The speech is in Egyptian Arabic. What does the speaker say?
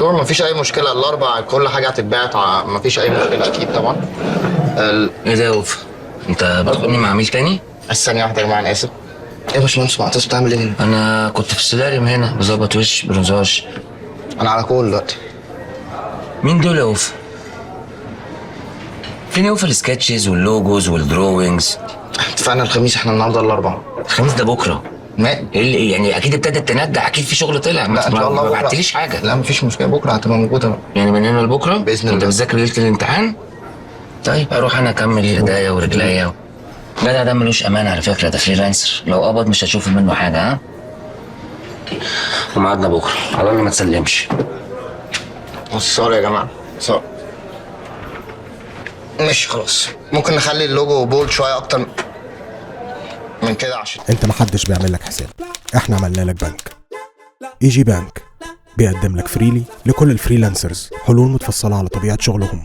sure، مفيش اي مشكله. الاربع كل حاجة هتتبعت، مفيش اي مشكلة اكيد طبعا. ايه ده يا اوفا؟ انت بتاخدني مع عميل تاني؟ الثانية واحدة يا جماعه، انا اسف. ايه يا باشمهندس معتصم، بتعمل ايه هنا؟ انا كنت في السولاريوم هنا بظبط وش bronzage. انا على call دلوقتي. مين دول يا اوفا؟ فين يا اوفا ال sketches وال logos وال drawings؟ اتفقنا الخميس، احنا النهارده الاربعاء. الخميس ده بكره. ما ايه اللي يعني اكيد ابتدت تندع، اكيد في شغل طلع. لا ان شاء الله ما بكره. بعتليش حاجة. لا مفيش مشكله، بكره هتبقى موجوده. يعني من هنا لبكرة بإذن انت الله. بتذاكر ليلة الامتحان؟ طيب اروح انا اكمل ايديا ورجليا. جدع ده ملوش امان على فكره، ده freelancer، لو قبض مش هتشوف منه حاجه. ها، وميعادنا بكره، على الله ما تسلمش. sorry يا جماعه، sorry. ماشي خلاص، ممكن نخلي ال logo bold شوية اكتر من كده عشان انت محدش بيعمل لك حساب، احنا عملنا لك بنك. EG Bank بيقدم لك freely لكل ال freelancers حلول متفصلة على طبيعة شغلهم.